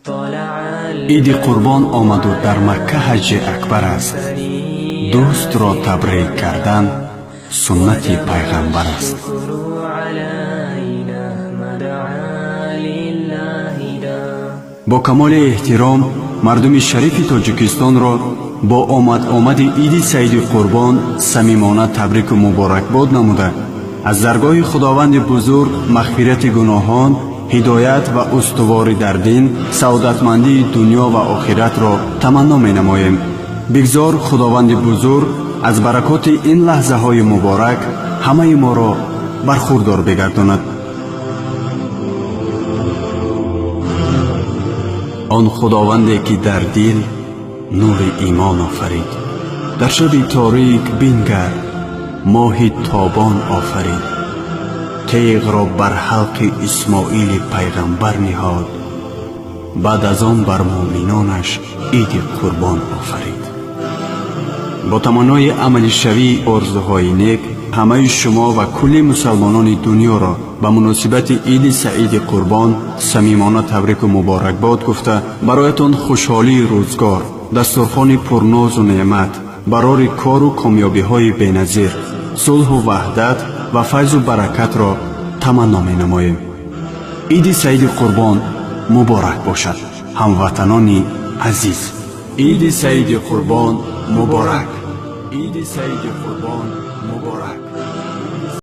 Иди Қурбон омаду дар Макка ҳаҷҷи акбар аст. Дӯстро табрик кардан суннати пайғамбар аст. Бо камоли эҳтиром мардуми шарифи Тоҷикистонро бо омад-омади Иди Саиди Қурбон самимона табрику муборакбод намуда, аз даргоҳи Худованди бузург мағфирати гуноҳон, ҳидоят ва устуворӣ дар дин, саодатмандии дунё ва охиратро таманно менамоем. Бигзор Худованди бузург аз баракоти ин лаҳзаҳои муборак ҳамаи моро бархурдор бигардонад. Он Худованде, ки дар дил нури имон офарид, дар шаби торик бингар, моҳи тобон офарид, теғро бар ҳалқи Исмоили пайғамбар ниҳод, баъд аз он бар муъминонаш Иди Қурбон офарид. Бо таманнои амалишавии орзуҳои нек ҳамаи шумо ва кулли мусалмонони дунёро ба муносибати Иди Саиди Қурбон самимона табрику муборакбод гуфта, бароятон хушҳолии рӯзгор, дастурхони пурнозу неъмат, барори кору комёбиҳои беназир, сулҳу ваҳдат ва файзу баракатро таманно менамоем. Иди Саиди Қурбон муборак бошад, ҳамватанони азиз! Иди Саиди Қурбон муборак! Иди Саиди Қурбон муборак!